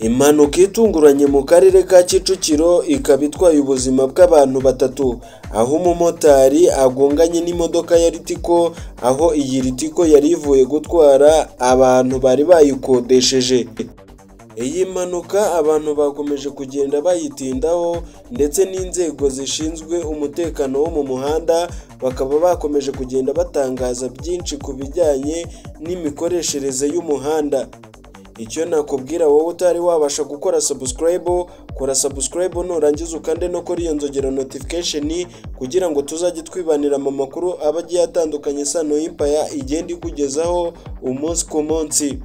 Impanuka itunguranye mu karere ka Kicukiro ikaba itwaye ubuzima bw'abantu batatu, aho umumotari agonganye n'imodoka ya Ritco, aho iyi Ritco yari ivuye gutwara abantu bari bayikodesheje. Iyi mpanuka abantu bakomeje kugenda bayitindaho ndetse n'inzego zishinzwe umutekano wo mu muhanda bakaba bakomeje kugenda batangaza byinshi ku bijyanye n'imikoreshereze y'umuhanda. Icyo nakubwira wowe utari wabasha gukora subscribe, kora subscribe nurangiza ukande no kuri iyo nzogera notification kugira ngo tuzajye twibanira mu makuru aba agiye atandukanye Sano Empire igenda ikugezaho umunsi ku munsi.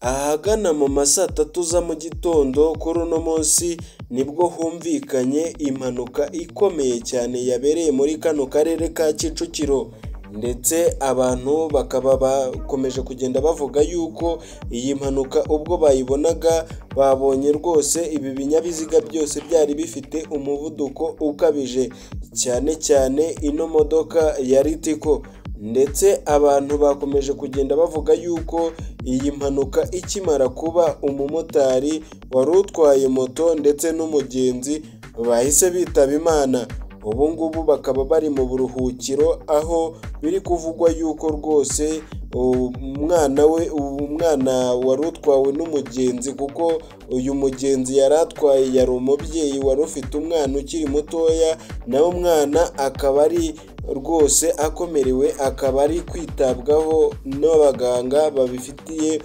Ahagana mu ma saa tatu za mu gitondo kuri uno munsi nibwo humvikanye impanuka ikomeye cyane yabereye muri kano karere ka Kicukiro, ndetse abantu bakaba bakomeje kugenda bavuga yuko iyi mpanuka ubwo bayibonaga babonye rwose ibi binyabiziga byose byari bifite umuvuduko ukabije, cyane cyane ino modoka ya Ritco. Ndetse abantu bakomeje kugenda bavuga yuko iyi mpanuka ikimara kuba umumotari wari utwaye moto ndetse n'umugenzi bahise bitaba Imana. Ubu ngubu bakaba bari mu buruhukiro aho biri kuvugwa yuko rwose umwana we, umwana wari utwawe n'umugenzi, kuko uyu mugenzi yari atwaye yari umubyeyi wari ufite umwana ukiri mutoya, nawe umwana akaba ari rwose akomerewe, akaba ari kwitabwaho n'abaganga babifitiye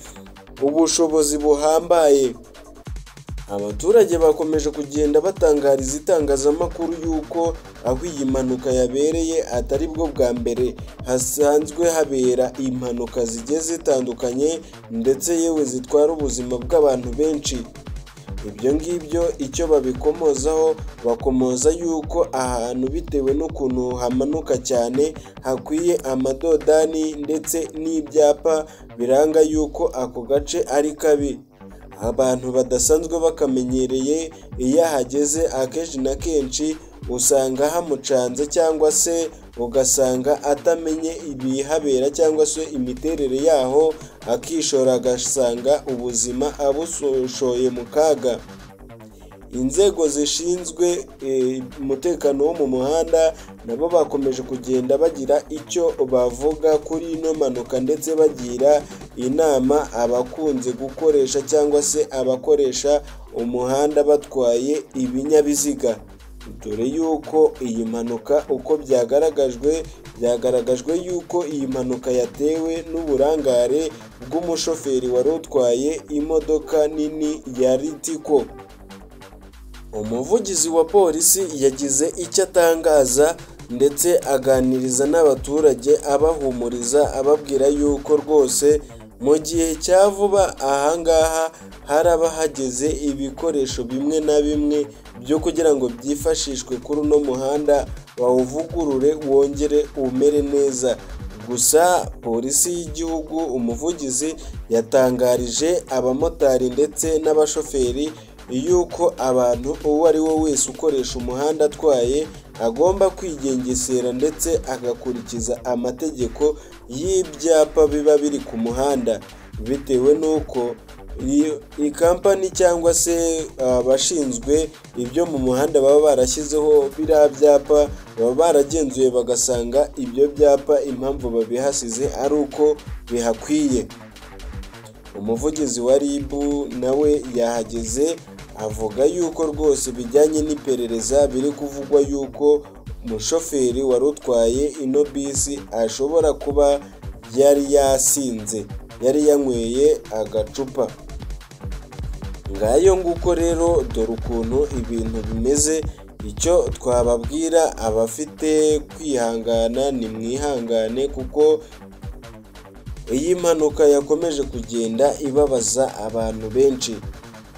ubushobozi buhambaye. Abaturage bakomeje kugenda batangariza itangazamakuru yuko aho iyi mpanuka yabereye atari bwo bwa mbere hasanzwe habera impanuka zigiye zitandukanye ndetse yewe zitwara ubuzima bw'abantu benshi. Ibyo ngibyo icyo babikomozaho bakomoza yuko ahantu bitewe n'ukuntu hamanuka cyane hakwiye amadodani ndetse n'ibyapa biranga yuko ako gace ari kabi. Abantu badasanzwe bakamenyereye iyo ahageze akenshi na kenshi usanga hamucanze cyangwa se ugasanga atamenye ibihabera cyangwa se imiterere yaho, akishora agasanga ubuzima abushoye mu kaga. Inzego zishinzwe umutekano wo mu muhanda nabo bakomeje kugenda bagira icyo bavuga kuri ino mpanuka ndetse bagira inama abakunze gukoresha cyangwa se abakoresha umuhanda batwaye ibinyabiziga. Dore yuko iyi mpanuka uko byagaragajwe yuko iyi mpanuka yatewe n'uburangare bw'umushoferi wari utwaye imodoka nini ya Ritco. Umuvugizi wa polisi yagize icyo atangaza ndetse aganiriza n'abaturage abahumuriza, ababwira yuko rwose mu gihe cya vuba aha ngaha haraba hageze ibikoresho bimwe na bimwe byo kugira ngo byifashishwe kuri uno muhanda bawuvugurure wongere umere neza. Gusa polisi y'igihugu umuvugizi yatangarije abamotari ndetse n'abashoferi yuko abantu uwo ari we wese ukoresha umuhanda atwaye agomba kwigengesera ndetse agakurikiza amategeko y'ibyapa biba biri ku muhanda, bitewe n'uko iyi kampani cyangwa se abashinzwe ibyo mu muhanda baba barashyizeho biriya byapa, baba baragenzuye bagasanga ibyo byapa impamvu babihasize ari uko bihakwiye. Umuvugizi wa RIB nawe yahageze avuga yuko rwose bijyanye n'iperereza biri kuvugwa yuko umushoferi wari utwaye ino bisi ashobora kuba yari yasinze, yari yanyweye agacupa. Ngayo nguko rero dore ukuntu ibintu bimeze, icyo twababwira abafite kwihangana ni mwihangane kuko iyi mpanuka yakomeje kugenda ibabaza abantu benshi.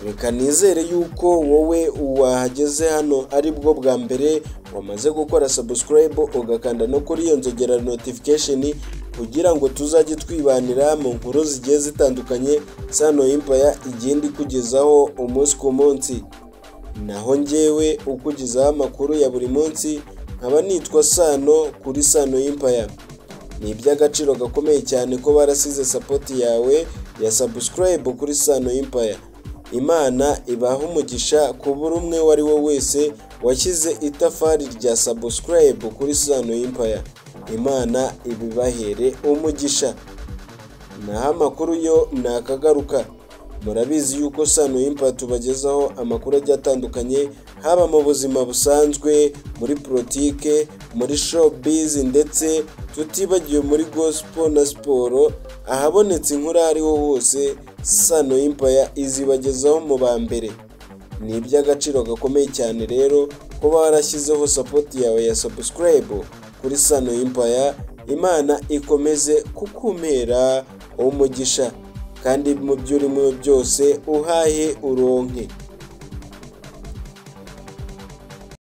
Reka nizere yuko wowe wahageze hano ari bwo bwa mbere wamaze gukora subscribe ugakanda no kuri iyo nzogera notification kugira ngo tuzajye twibanira mu nkuru zigiye zitandukanye Sano Empire igenda ikugezaho umunsi ku munsi. Naho njyewe ukugezaho amakuru ya buri munsi nkaba nitwa Sano kuri Sano Empire. Ni iby'agaciro gakomeye cyane ko barasize support yawe ya subscribe kuri Sano Empire. Imana ibahe umugisha ku buri umwe uwo ari we wese washyize itafari rya subscribe kuri Sano Empire. Imana ibibahere umugisha. Naho amakuru yo nakagaruka. Murabizi yuko Sano Empire tubagezaho amakuru agiye atandukanye, haba mu buzima busanzwe, muri politike, muri showbiz ndetse tutibagiwe muri gospel na siporo. Ahabonetse inkuru aho ariho hose Sano Empire izibagezaho mu ba mbere. Ni iby'agaciro gakomeye cyane rero kuba warashyizeho support yawe ya subscribe kuri Sano Empire. Imana ikomeze kukumpera umugisha, kandi mu byo urimo byose uhahe uronke.